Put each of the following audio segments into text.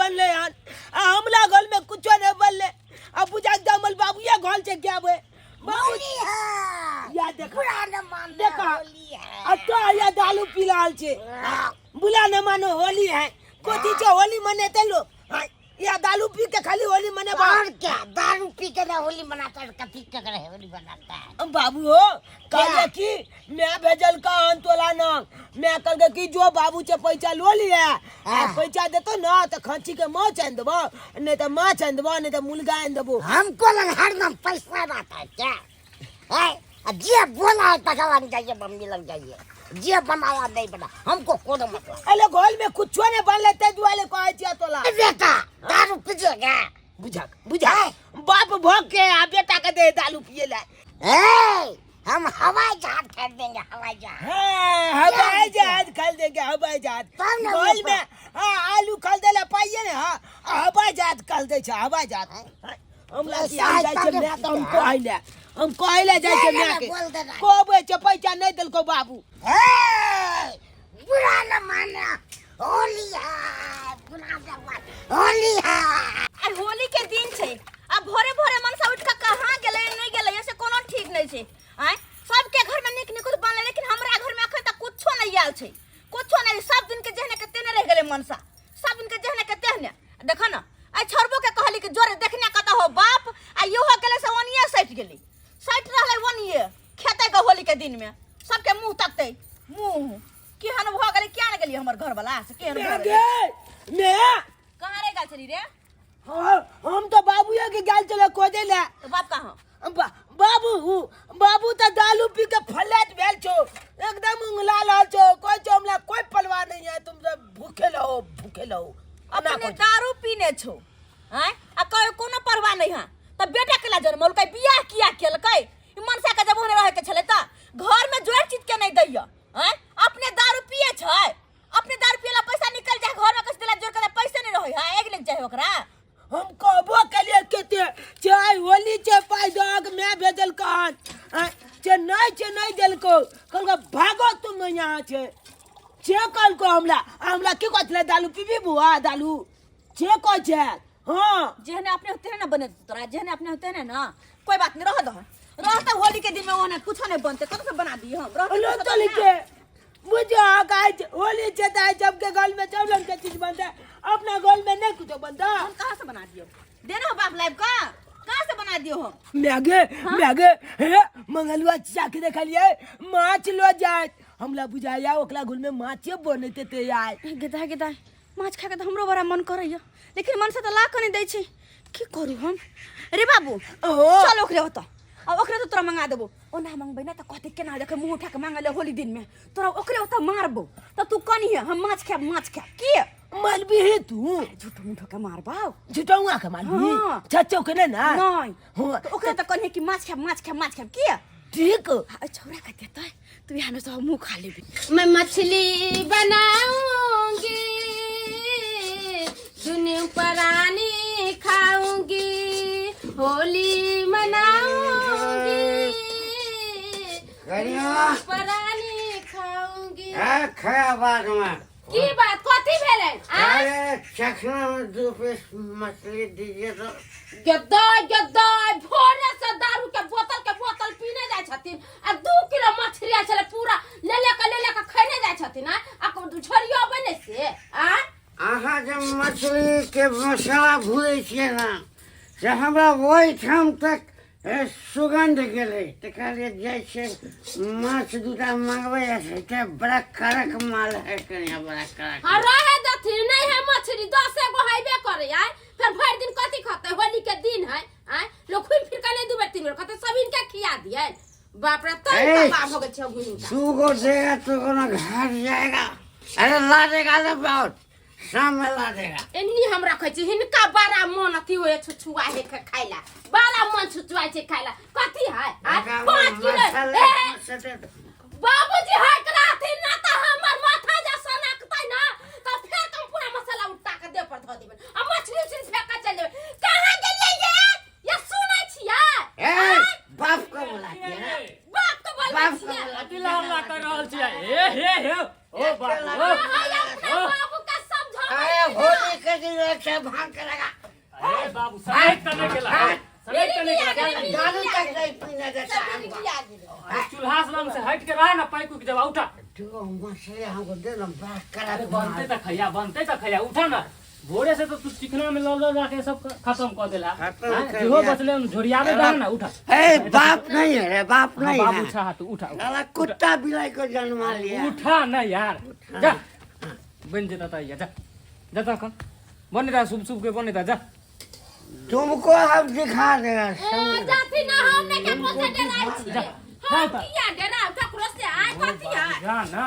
बनले हन आ हमला घर में कुछो नहीं बनले। आ बुझा जमल बाबूए घर से गया बाबू होली है या देखा बुरा न मानना देखा। होली है आ तो या दालू पिलाल छे बुला न मानो होली है कोथी छे होली मनेते लोग हाँ, या दालू पी के खाली होली मनेबा। और क्या दारू पी के ना होली मनाता है कथी के करे होली मनाता है। बाबू हो कहले कि मैं भेजल का तोला ना मैं कहल कि जो बाबू से पैसा लो लिया आ हाँ। पैसा देतो ना तो खांसी के माछ आनि देबो नहीं तो माछ आनि देबो नहीं तो मुर्गा आनि देबो। हमको लग हरदम पैसा रहता है क्या है आ जे बोला है तका लग जाइए मम्मी लग जाइए जे बनाया नहीं बना हमको कोनो मतलब। अरे घर में कुछो नहीं बनले ते दुआले कहै छियै तोला। ए बेटा दारू पीजिएगा। बुझा बुझा बाप भोग के आ बेटा के दे दारू पिए ला। ए हम हवाई जहाज खरीदेंगे हवाई जहाज। हाँ, हवाई जहाज खरीद देंगे हवाई जहाज। तब ना घर ऊपर। में हाँ आलू खरीदे ला पाइए ना हाँ हवाई जहाज खरीद दे छे हवाई जहाज। हाँ, हमरा की हम जाइ छे मैं तो हम कहै ला हम कहै ला जाइ छे मैं के बोल देना। कहबै छे पैसा नहीं देलको बाबू। ए बुरा न माना होली है बुरा न मान होली है। आइ होली के दिन छै आ भोरे भोरे मनसा उठ के कहाँ गेलै नहीं गेलै से कोनो ठीक नहीं छै। आँय सबके घर में नीक निकुत बनलै लेकिन हमरा घर में अखन तक कुछो नहीं आयल छै कुछो नहीं। सब दिन के जेहने के तेहने रहि गेलै मनसा सब दिन के जेहने के तेहने। देख न आइ छोड़बो के कहली कि जोरे देखने कतऽ हो बाप आ इहो गेलै से ओनिए सटि गेलै सटि रहलै ओनिए खेतै के होली के दिन में सबके मुँह तकतै मुँह केहन भऽ गेलै किया ने गेलियै हमर घरवला से केहन भऽ गेलै। मैं मैं कहाँ रहि गेल छली रे? हाँ, हम तो बाबूए के गेल छलै खोजै लए। तो बाप कहाँ? बाबू बाबू तो दालू पी के फ्लैट भेल छो एकदम उंगला रहल छो कहै छो हमरा कोई परवाह नहीं है तुम सब भूखे रहो भूखे रहो। अपने दारू पीने छो आँय आ कहे कोनो परवाह नहीं है त बेटा केला जनमौलकै बियाह किया केलकै ई मनसा के जब ओहने रहे के छलै त घर में जोड़ चीज के नहीं दैया आँय अपने दारू पिए छै अपने दारू पिएला पैसा निकल जाए घर में कस देला जोड़ के पैसे नहीं रहे है एक लग जाए ओकरा। हम कहबो केलिए केते चाहे होली छे पाइ दहक मैं भेजल कहन आँय छे नहीं छे नहीं देलको कहलको भागो तुम यहाँ छे छे कहलको हमरा हमरा की कहै छलै दालू पीबी बुआ दालू छे कहै छै। हाँ जेहने अपने होते है ना बने तोरा जेहने अपने होते है ना कोई बात नहीं रह दह रह त होली के दिन में ओने कुछो नहीं बनते कत से बना दी हम रह लो तो लिखे मुझे आकाश होली छे त सबके घर में सब रंग के चीज बनता है अपना घर में नहीं कुछ बनता। हम कहाँ से बना दियो देना हो बाप लाइव का कहाँ से बना दियो हम? मैगे मैगे हे मंगलुआ चाकी देखलिए माछ लो जाए हमला बुझाया ओकरा घुल में माछे बनते ते आए। गेदा गेदा माछ खा के त हमरो बड़ा मन करैया लेकिन मन से त ला के नहीं दै छै की करू हम रे बाबू। ओहो। चल ओकरे होता आ ओकरे तो तोरा मंगा देबो ओना मंगबै ना त कहते केना देखे मुंह उठा के मांगले होली दिन में तोरा ओकरे होता मारबो त तू कनी है हम माछ खाब माछ खाब की मारबी हे तू झूठ मूठ के मारबाओ झूठौआ के मारबी हाँ। चचो के ना नहीं हाँ। तो ओकरे त कनी कि माछ खाब माछ खाब माछ खाब की ठीक। आ छौरा के देतै तू यहाँ में सब मुंह खा लेबी। मैं मछली बनाऊंगी दुनू प्राणी खाऊंगी होली मनाऊंगी प्राणी खाऊंगी। खया बाद में की बात कथी भेलै? अरे चखना में 2 पीस मछली दीजिए तो। गद्दाई गद्दाई भोरे से दारू के बोतल पीने जाय छथिन आ 2 किलो मछली आयल छलै पूरा ले ले के ले ले के खैने जाय छथिन आ झोरियो बने से आ अहाँ जे मछली के मसाला भुजै छियै ना से हमरा ओहिठाम तक सुगंध गेलै तऽ कहलियै जाइ छियै माछ दूटा मंगबै छै बड़ा कड़क माल है कनिया बड़ा कड़क। हाँ रहे देथिन नहीं है मछली 10 गो हेबे करे आय फिर भरि दिन कथी खतै होली के दिन है आय लोग घूम फिर के नहीं 2 बेर 3 बेर खतै सब इनके खिया दिए बाप रे तै ए, तबाह हो गेल छै घूम 2 गो देगा तो कोनो घाट जाएगा अरे ला देगा तो बहुत शाम में ला देगा। एन्नी हम रखै छी हिनका बड़ा मन अथी होय छुछुआ हे खाइला बड़ा मन छुछुआ छै खाइला कथी है आ 5 किलो ए, बाबूजी हक रहथिन ना त हमर माथा जा सनकतै ना त फेर हम पूरा मसाला उठा के देह पर धऽ देबै आ मछली उछली फेंक के चलि जेबै। कहाँ गेलियै ये? ये सुनै छियै? ए, बाप के बोला के ना। बाप के बोलबै बाप के छियै। बोला कथी ला हल्ला कर रहल छियै? हे, हे, हे। ओ बाप, ओ। अहाँ अपना बाबू के समझाउ अरे होली के दिन एक भांग के लगा। अरे बाबू समेट त नहीं गेला, समेट त नहीं गेला। दारू तक नहीं पीने देता हमको। अरे चूल्हा से लंग से हट के रहा ना, पैक उक जब उठा। तू मछली हमको दे ना, बात करा। अरे बनते त खैया, बनते त खैया, उठा ना। भोरे से तो तू चिकना में लल जाके सब खत्म कर देला। खत्म हाँ, कर जेहो दिया। बचले उन झोरियावे दा ना, उठा। ए बाप नहीं है रे, बाप हाँ, नहीं बाबू है। उठा, तू उठा, उठा। साला कुत्ता बिलाई को जन्मा लिया। उठा ना यार, जा बन जेता ता, जा जा तखन बने दा, सुब सुब के बने दा, जा। तुमको हम दिखा देगा। जाती ना, हम नहीं केकरो से डराइ छियै। जा, हम जा। किया डराउ केकरो से? आय कथी है? जा ना,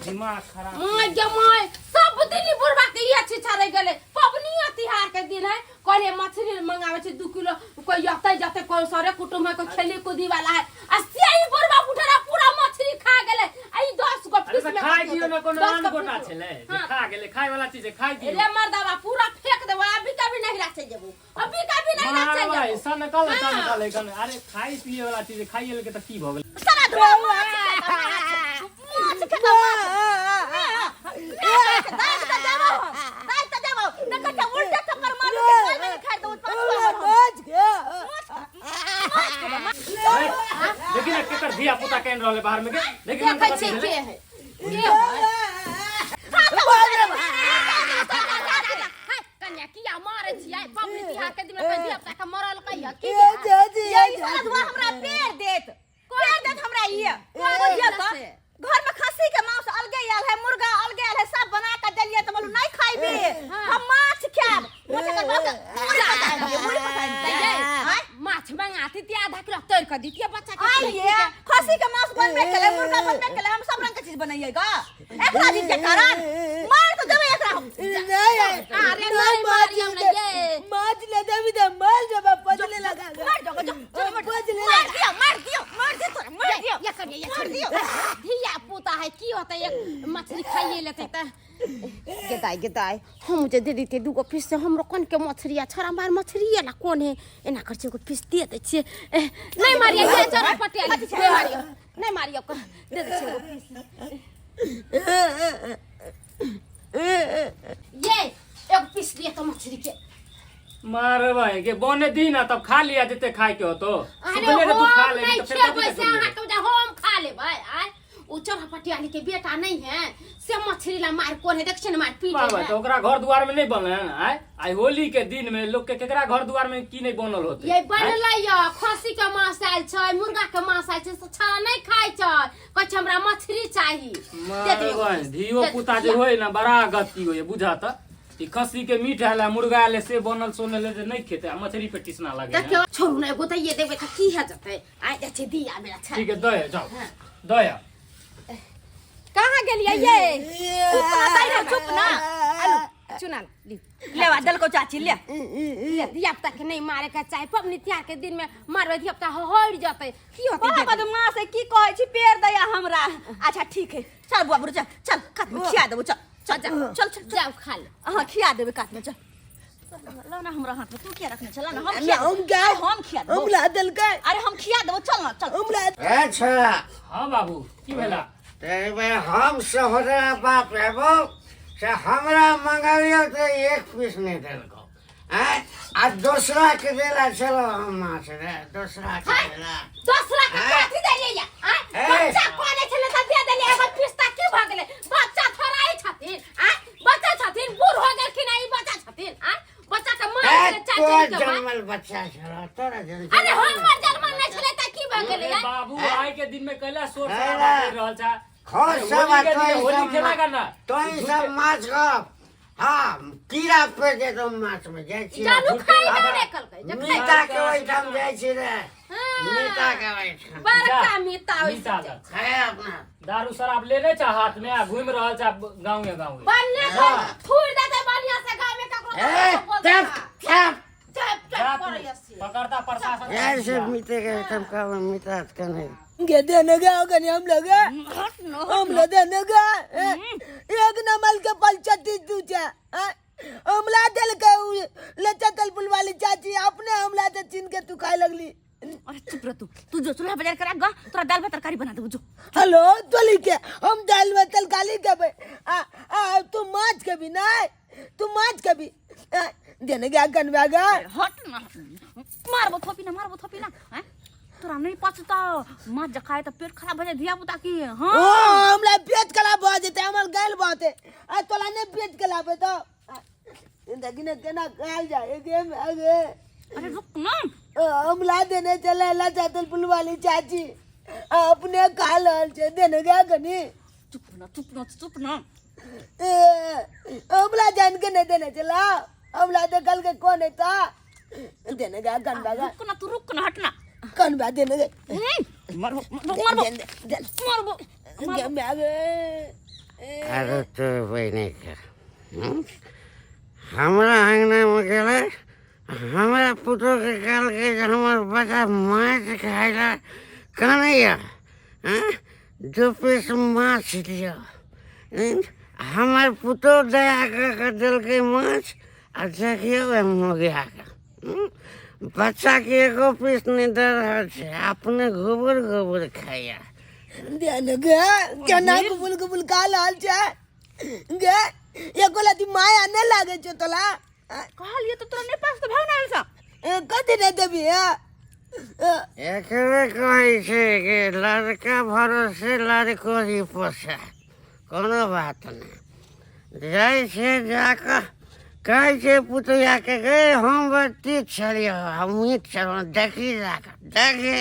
दिमाग खराब। My गे my, सब दिन ई बुढ़बा के इहे छिछा रहि गेलै। पबनियो तिहार के दिन है, कहलियै मछली मंगाबै छै 2 किलो, कोई अतै जतै, कोई सरे कुटुम्ब है, कोई खेली कूदी वाला है, आ से ई बुढ़बा उठला पूरा मछली खा गेलै। आ ई 10 गो अरे पीस तऽ में खाइ कथी दियौ ना, होतै? कोनो 10 आन गो गोटा पीस। छलै जे हाँ। खा गेलै? खाय वाला चीज है, खाइ दियौ। रे मर्दबा, पूरा फेंक देबो। अभी कभी नहीं चलि जेबो, अभी कभी नहीं चलि मारबै, जेबो। सन निकाल, सन हाँ। निकाल एखन। अरे खाइ पिए वाला चीज है, खाइए लेके तऽ की भऽ गेलै? सारा धुआ माछ खेता, माछ माछ खेता, माछ दाग त देबो हम, दाग त देबो। देखै छ उल्टे थप्पड़ मारू के गोल में खाइ दो पाछू हमर हम। माछ के माछ खेबो, माछ। देखी ना केकर धिया पुता केन रहलै बाहर में के, देखी ना। देखै छियै के है, के है। हाय, कन्या किया मारै छियै? पबनी तिहार के दिन में कोई धिया पुता के मरल कहिया की? ये चाची, ये यही सारा धुआ हमरा पेड़ देत, पेड़ देत हमरा। ये बुझियौ त घर में खस्सी के मांस अलगे आयल है, मुर्गा अलगे आयल है, सब बना के देलियै त बोलू नहीं खाइबे, हम माछ खायब। माछ के बाप के मुड़ी पसारि दियै, मुड़ी पसारि दियै। आय, माछ मंगाती ते आधा किलो तोड़ के दितियै बच्चा के। आइए खस्सी के मांस बनबे केलै, मुर्गा बनबे केलै, हम सब रंग के चीज बनैयै ग। एकरा चीज के कारण मार तो देबै एकरा हम। नहीं, अरे नहीं मारियम ना ये। माछ ले देबी त मर जब पजले लगा मार दो, जो जो पजले। मार दियो, मार दियो, मार दियो तोरा, मार दियो। ये करिए, ये मार छोड़िए। दियो। धिया पुता है, की होतै, एक मछली खाइए लेतै त। गेदाय गेदाय, हम जे दे दितियै दूगो पीस से हमरो कोन के मछली आ छोरा मार मछली ला कोन है? एना कर छै, एगो पीस दे दै छियै। ए, नहीं मारियो ये चोरा पटिया, नहीं मारियो, नहीं मारियो, दे दै छियै एगो पीस। ये एगो पीस दिए तो मछली के। मारबै के, बने दी ना तब खा लिया जते खाय के होतो। अरे सुबह तू खा हम लेबी नहीं तऽ फेर खेबै कथी से के? अहाँ के हम खा लेबै। आय ओ चोरा पटियाली के बेटा नहीं है से मछली ला मार कोन है? देख छै ने मार पीट मारबै है। तऽ ओकरा घर दुआर में नहीं बनल है? आय आइ होली के दिन में लोग के केकरा घर दुआर में की नहीं बनल होते? ये बनलै य, खस्सी के मांस आयल छै, मुर्गा के मांस आयल छै, से छाड़ा नहीं खाइ छै, कहै छै हमरा मछली चाही। दे दे एगो मारबै पीस। धियो दे दे, पुता जे होय ना, बड़ा गति होय बुझा त। ई खस्सी के मीट आयल आ मुर्गा आयल से बनल सोनल जे नहीं खेते आ मछली पे टिसना लगे है। देखियौ, छोड़ू ने, एगो दैये देबै तऽ की है जेतै? आइ जाइ छै दिया मेरा छै। ठीक है, दे जाओ, दे। कहाँ गेलियै ये? चुप ना दाइ रे, चुप ना। आलू चुना ली। लेवा देलको चाची, ले। ले, धिया पुता के नहीं मारे के चाही। पबनी तिहार के दिन में मारबै धिया पुता हरि जेतै, की होतै? बड़ा बदमाश है, की कहै छी पेड़ दैया हमरा। अच्छा ठीक है, चल बुआ बुढ़, चल चल, कात में खिया देबो, चल चल चल चल चल। जाओ खा ले। अहाँ खिया देबै, कात में चल। लो ना हमरा हाथ में तू किया रखने? चला ना, हम ना, खिया हम क्या? अरे हम खिया देबो। हमरा देलकै। अरे हम खिया देबो, चल ना चल। हमरा ए छोरा। हाँ बाबू, की भेला? ते बे हम सहोदरा बाप हेबो से हमरा मंगालियो तऽ एक पीस नहीं देलको। आँय, आ दोसरा के देला चलो हम माछ रे, दोसरा के देला। दोसरा के आँय। कथी देलियै या? आँय? ए। बच्चा कोने छलै तऽ दे देलियै एगो पिस्ता, की भऽ गेलै? बच्चा थोड़ा छथिन? आँय, बच्चा छथिन, बूढ़ हो गेलखिन आ ई बच्चा छथिन। आँय, बच्चा के मार ए, गेलै चार तोरा चोरी के मार। जन्मल बच्चा छलो, तोरा जन्मल। अरे हमर जन्मल नहि छलै तऽ की भऽ गेलै? अरे आँय? बाबू, आइ के दिन में कैला शोर है शराबा ना। कर रहल छा? खो सब। होली के दिन तोही होली सब खेला का ना। तोही सब माछ खो। हाँ, कीड़ा पे दे दो माछ में जाइ छी। जानू खाइ ना रे कलकै जे खाइ। मीता के ओहिठाम जाइ छी रे, मीता के ओहिठाम। बड़का मीता ओइ मीता लग। खाए अपना। दारू शराब लेने छा हाथ में आ घूम रहल छा गाँवे गाँवे। बन्ने थूर देतै बढ़िया से, गाँव में ककरो ए बोल चप देता। चप। चप जा चप तू, करैया से। पकड़ता प्रशासन। यार से मीते के ओहिठाम कहबै मीता के नहीं। गे देने गा कनी हम लोग, हम लोग देने गा। एक नंबर के पलचती तू छे। हमला दिल के ले चतल पुल वाली चाची अपने हमला से छीन के तू खाए लगली। अरे चुप रह तू, तू जो चूल्हा बाजार करा गा, तोरा दाल भात तरकारी बना देबो, जो। हेलो तोली के हम दाल भात तरकारी खेबै आ आ तू माछ खेबी नहीं? तू माछ कभी देने गया कनवा गा। हट ना, मारबो थोपी ना, मारबो थोपी ना। हैं तोरा नहीं पचता माछ जे खाए त पेट खराब भ जाय धिया पुता की। हां ओ हमरा पेट खराब भ जेतै, हमर गायल बाते आ तोला नहीं पेट खराब हेतौ। देखी ने केना खायल जाय गे अगे। अरे रुक ना, हमला देने चले ला जातल पुल वाली चाची अपने खा रहल छै, देने गया कनी। चुप ना, चुप ना, चुप ना। हमला जान के नहीं देने चला, हमला तो कल के कौन है ता देने गया कनवा गा। रुक ना तू, रुक ना, हट ना कनवा देने गया। मारबो मारबो मारबो मारबो। अरे तो बहिनी के हमरा अंगना में गेलै, हमरा पुतोहके कहलकै जे हमर बच्चा माछ खाय लए कनैया, 2 पीस माछ दिअ। हमर पुतोह दया कऽ के देलकै माछ, आ देखियौ मोगियाके बच्चाके एको पीस नहि दऽ रहल छै, अपने घुबुर घुबुर खाइया। केना गुबुल गुबुल खा रहल छै गे, एको लती माया नहि लागै छौ तोला। कहलियै तऽ तोरा नहि पास तऽ भाव ना आयल। कथी नहि देबही? एकरे कहै छै कि लड़का भरोसे लड़कोरी पोसे, कोनो बात नहि। जाइ छै जाकऽ कहै छै पुतोहियाके गे हम बत्ती छलियै, हम मीट छलहुँ, देखी जाकऽ देखी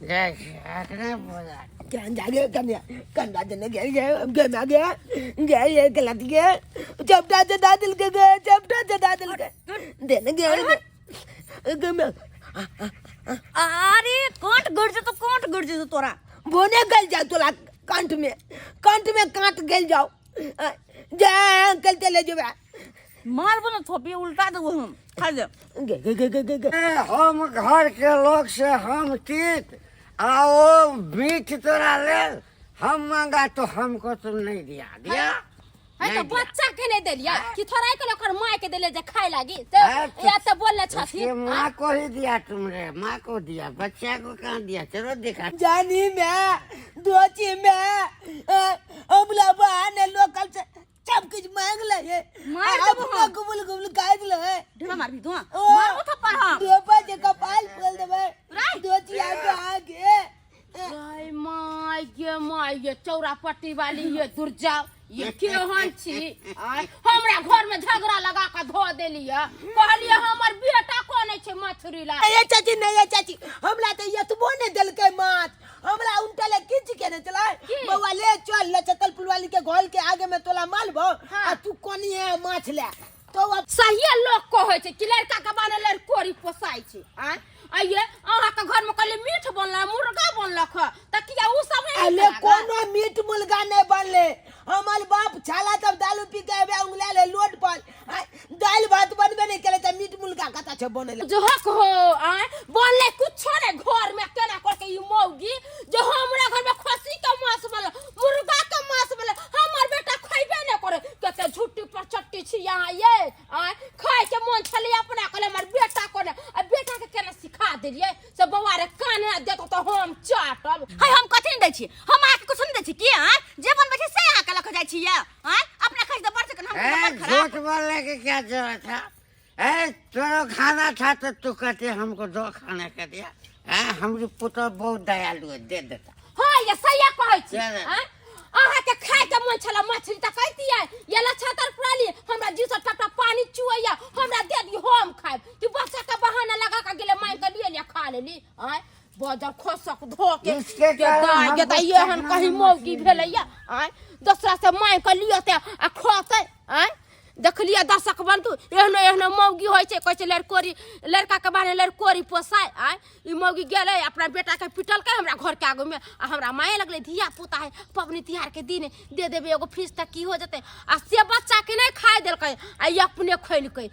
जाइ छै अखने बोला केहन जागे कन्या कन्या देने गेल गे गे मा गे गे ये गलत गे चपटा से दा दिल के गे चपटा से दा दिल के देने गेल गे मा। अरे कांट गड़ जेतो, कांट गड़ जेतो तोरा। बोने गल जाओ तोला कंठ में, कंठ में कांट गल जाओ जा अंकल चले जेबा। मारबो ना थोपी उल्टा देबो हम, खा ले। गे गे गे गे गे। हम घर के लोग से हम तीत आ वो मीठ तोरा लेल हम मांगा तो हमको तुम नहीं दिया दिया है तो बच्चा के नहीं देलिया कि थोड़ा के ओकर माय के देले जे खाए लागी तो या तो बोलले छथिन। माँ को ही दिया तुमने, माँ को दिया, बच्चा को कहाँ दिया? चलो दिखा। जानी मैं दोची मैं हमला बहाने लोकल से सब कुछ मांग ले है, मार देबो हम। गुबुल गुबुल काट ले है। ढेमा मारबी धुआं, मारबो थप्पड़ हम। दोपा जे कपाल खोल देबे दोची आगे आगे। गाय my गे my ये चौरा पट्टी वाली ये दुर्जा ये केहन छी? हमरा घर में झगड़ा लगा के धो देलियै, कहलियै हमर बेटा कोन छै मछरी ला। ए चाची नहीं ए चाची, हमरा त एतबो नहीं देलकै माछ, हमरा उनटा ले किछ के नहीं चला। बौआ ले चल ले चतल पुलवाली के घर के आगे में तोला मालबो आ तू कोनी है माछ ले। तो अब सहिए लोग कहै छै कि लड़का के बाने लड़कोरी पोसाइ छै। आँ आइए अहाँ के घर में कहलियै मीट बनल मुर्गा बनलक त किया उ सब नहीं? अरे कोनो मीट मुर्गा नहीं बनले, हमर बाप छाला तब दालू पी के आबे उंगला ले लोट पर दाल भात बनबे नहीं केले त मीट मुर्गा कता छै बनले। जो हक हो आँ बनले कुछो नहीं घर में, केना करके ई मौगी जो हमरा घर में खसी के मांस बनल मुर्गा के मांस बनल हमर बेटा खइबे नहीं करे। कते झूठी पर चट्टी छी यहाँ ये आँ खाए के मन छले अपना कहले हमर बेटा कोने, आ बेटा के केना सिखा देलियै से बौआ रे कान ना देतो तो हम चाटब। है हम कथी नहीं दै छी, हम अहाँके कुछ नहीं दै छी की? आँ जे बनबै छी से अहाँके लऽ कऽ जाइ छी आँ अपना खाइ छी तऽ बड़ चिकन, हम बड़ खराब। झूठ बोलने के क्या जरूरत है? ए तोरो खाना था तो तू कहते हमको दो खाने के दिया। हमारी पुतोह बहुत दयालु है, दे देता। हाँ ये सही कहै छी। अहाँ के खाए के मन छला मछली त कहतियै ये लछतर प्राली हमरा जी से टपटा पानी चुवैया हमरा दे दी हम खाएब कि बच्चा के बहाना लगा के गेले मांग के लिए खा लेली। आय बजर खसक धो के के त एहन कहीं मौगी भेलैया। आय दोसरा से मांग के लियते आ खतै। आय देखलियै दर्शक बंधु एहनो एहनो मौगी होइ छै, कहै छै लड़कोरी लड़का के बारे लड़कोरी पोसाय। आय ई मौगी गेलै अपना बेटा के पिटलकै हमरा घर के आगू में आ हमरा माये लगलै धिया पुता है पबनी तिहार के दिन दे देबै एगो फीस त की हो जेतै, आ से बच्चा के नहीं खाए देलकै आ ई अपने खैलकै।